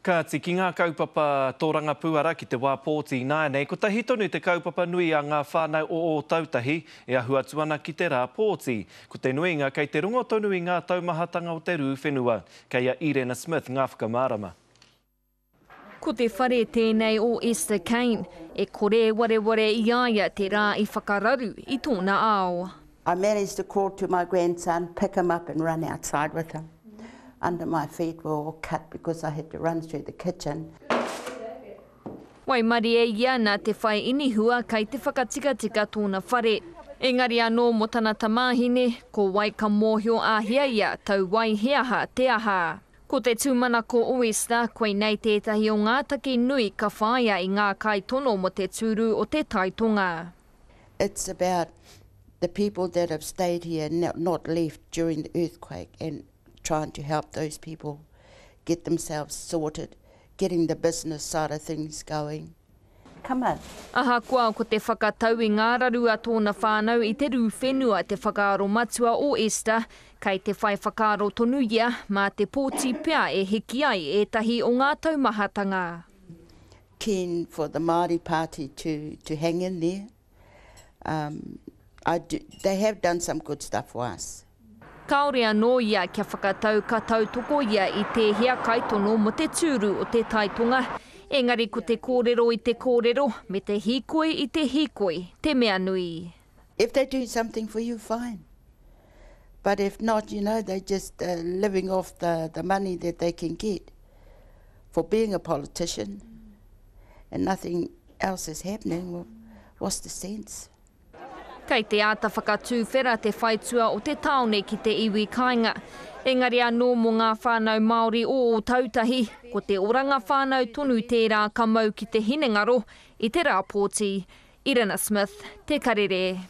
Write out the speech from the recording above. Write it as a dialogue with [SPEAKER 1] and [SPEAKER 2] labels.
[SPEAKER 1] Kāti, ki ngā kaupapa tōrangapū ara ki te wā pōti ināianei, kotahi tonu te kaupapa nui a ngā whānau o Ōtautahi e ahu atu ana ki te rā pōti. Ko te nuinga kei te rongo tonu i ngā taumahatanga o te rū whenua. Kei a Irena Smith ngā whakamārama.
[SPEAKER 2] Ko te whare tēnei o Esther Kane, e kore e wareware i a ia te rā i whakararu i tōna ao.
[SPEAKER 3] I managed to call to my grandson, pick him up and run outside with him. Under my feet were all cut because I had to run through the kitchen.
[SPEAKER 2] Waimarie ia nā te whai inihua kei te whakatikatika tōna whare. Engari anō mō tana tamāhine, ko wai ka mōhio āhea ia tau wai he aha te aha. Ko te tūmanako o Esther, koinei tētahi o ngā take nui ka whāia i ngā kaitono mō te tūru o te Tai Tonga.
[SPEAKER 3] It's about the people that have stayed here and not left during the earthquake and trying to help those people get themselves sorted, getting the business side of things going. Come on.
[SPEAKER 2] Ahakoa ko te whakatau i ngā raru a tōna whānau i te rū whenua te whakaaro matua o Esther, kei te whai whakaaro tonu ia mā te pōti pea e hiki ai ētahi o ngā taumahatanga.
[SPEAKER 3] Keen for the Māori Party to, to hang in there. Um, I do, they have done some good stuff for us.
[SPEAKER 2] Kāore anō ia kia whakatau ka tautoko ia i tēhea kaitono mō te tūru o te taitonga, engari ko te kōrero i te kōrero, me te hīkoi i te hīkoi te mea nui.
[SPEAKER 3] If they do something for you, fine. But if not, you know, they're just uh, living off the, the money that they can get for being a politician and nothing else is happening, well, what's the sense?
[SPEAKER 2] Kei te āta whakatūwhera te whaitua o te tāone ki te iwi kāinga. Engari anō mō ngā whānau Māori o Ōtautahi, ko te oranga whānau tonu tērā ka mau ki te hinengaro i te rā pōti. Irina Smith, Te Karere.